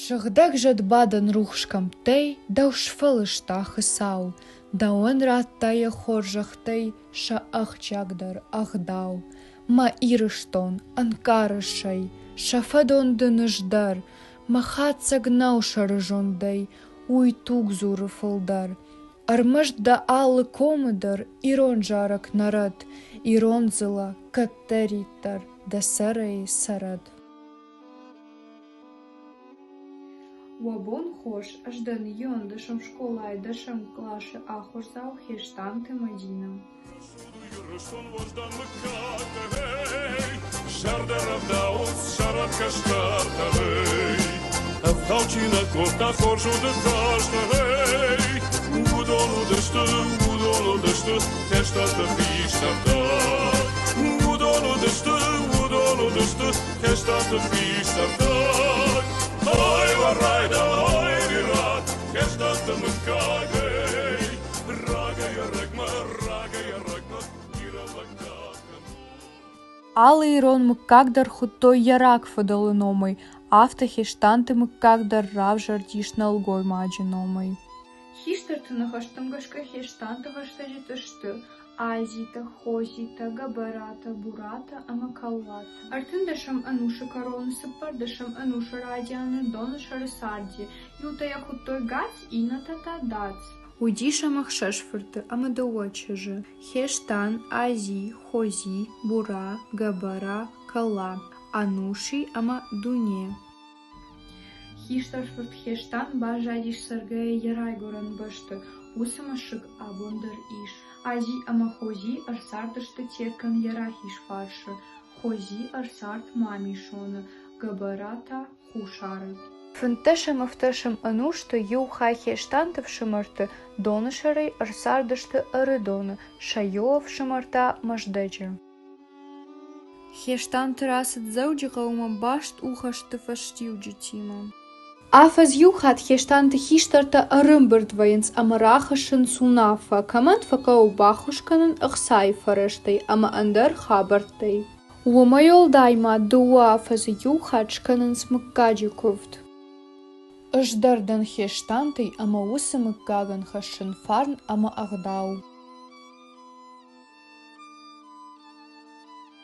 Сыгъдӕг зӕдбадӕн рухс кӕмттӕй дӕу сфӕлыста Хуыцау, Дӕуӕн радта йӕ хорзӕхтӕй сӕ ахсджиагдӕр ӕгъдау. Мӕ Ирыстон, ӕнкъарыс ӕй, сӕ фӕдон дын ыздӕр, Мӕ хатдзӕг нӕу сӕрызондӕй, уый туг дзуры фылдӕр. Ӕрмӕст дӕ алы комы дӕр ирон зарӕг нӕрӕд, Ирон дзыллӕ кӕддӕриддӕр дӕ сӕрӕй цӕрӕд. Уӕ бон хорз, ӕз дӕн иуӕндӕсӕм скъолайы дӕсӕм къласы ахуырдзау Хестанты Мадинӕ. Ирыстон уӕздан мыггагӕй, зӕрдӕ рӕвдауынц сӕрӕн кӕстӕртӕй. Ӕвгъау чи нӕ кодта хорз уды хӕстӕй, уыдон уыдысты, уыдон уыдысты хӕстӕрты хистӕртӕ. Уыдон уыдысты, уыдон уыдысты хӕстӕрты хистӕртӕ. Ай, райда, ай, рират, хӕстӕрты мыггагӕй. Рагӕй-ӕрӕгмӕ, рагӕй-ӕрӕгмӕ бирӕ лӕггад кӕнут. Алы ирон мыггаг дӕр хуыдтой йӕ рагфыдӕлы номӕй, афтӕ Хестанты мыггаг дӕр равзӕрдис нӕлгоймаджы номӕй. Хистӕрты ныхӕстӕм гӕсгӕ Хестанты хӕстӕджытӕ сты Азитӕ, Хозитӕ, Гӕбӕратӕ, Буратӕ ӕмӕ Каллатӕ. Ӕртындӕсӕм ӕнусы кӕрон цыппӕрдӕсӕм ӕнусы райдианы Донысӕры царди, иутӕ йӕ хуыдтой Гац, иннӕтӕ та Дац. Уыдис ӕм ӕхсӕз фырты ӕмӕ дыууӕ чызджы: Хестан, Ази, Хози, Бура, Гӕбӕра, Кала, Ануши ӕмӕ Дуне. Хистӕр фырт Хестан баззадис цӕргӕйӕ йӕ райгуырӕн бӕсты, уыцы мӕсыг абон дӕр ис. Ази ӕмӕ Хози ӕрцардысты Теркӕн йӕ рахиз фарсы, Хози ӕрцард Мамисоны, Гӕбӕра та Хуссары. Фынддӕсӕм-ӕвддӕсӕм ӕнусты иу хай Хестанты фсымӕрты Донысӕрӕй ӕрцардысты Ӕрыдоны, сӕ иу ӕфсымӕр та Мӕздӕджы. Хестанты рацыд Дзӕуджыхъӕумӕ баст у хӕсты фӕстиуджытимӕ. Афӕдз иу хатт Хестанты хистӕртӕ ӕрӕмбырд вӕййынц ӕмӕ рахӕссынц уынаффӕ, кӕмӕн фӕхъӕуы баххуыс кӕнын ӕхцайы фӕрӕзтӕй ӕмӕ ӕндӕр хабӕрттӕй. Уымӕй уӕлдай ма дыууӕ афӕдзы иу хатт скӕнынц мыггаджы куывд. Ӕз дӕр дӕн Хестантӕй ӕмӕ уыцы мыггагӕн хӕссын фарн ӕмӕ ӕгъдау.